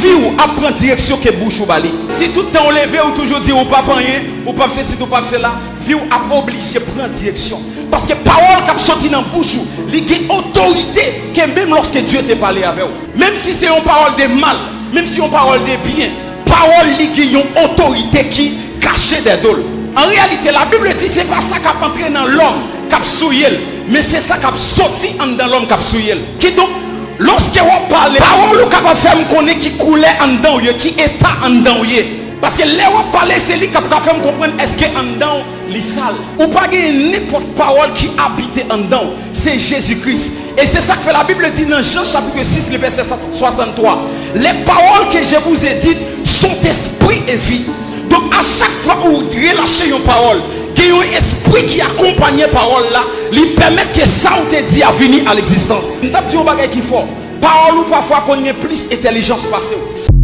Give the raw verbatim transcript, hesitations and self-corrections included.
Vi w ap pran direksyon ke bouch ou ba li. Si tout tan w leve, ou toujou di ou p ap anyen, ou p ap sesi, ou p ap sela, vi w ap oblije pran direksyon. Paske pawòl k ap soti nan bouch ou, li gen otorite ke menm lòske Dye te pale avè w. Menm si se yon pawòl de mal, menm si yon pawòl de byen, pawòl li gen yon otorite ki kache dèyè do l. An reyalite, Labib di se pa sa k ap antre nan lòm k ap souye l, men se sa k ap soti anndan lòm k ap souye l. Kidonk, lòske w ap pale, pawòl ou kapab fè m konnen ki koulè anndan w ye, ki eta anndan w ye. Paske lè w ap pale, se li k ap ka fè m konprann èske anndan w li sal. Ou pa genyen nenpòt pawòl ki abite anndan w. Se Jezi Kris. E se sa k fè Labib di nan Jan chapit sis, le vèsè swasanntwa, les paroles que je vous ai dites sont esprit et vie. Donk, a chak fwa ou relache yon pawòl, gen yon espri ki akonpanye pawòl la, li pèmèt ke sa ou te di a vini a legzistans. M t ap di yon bagay ki fò. Pawòl ou pafwa konn gen plis entèlijans pase w.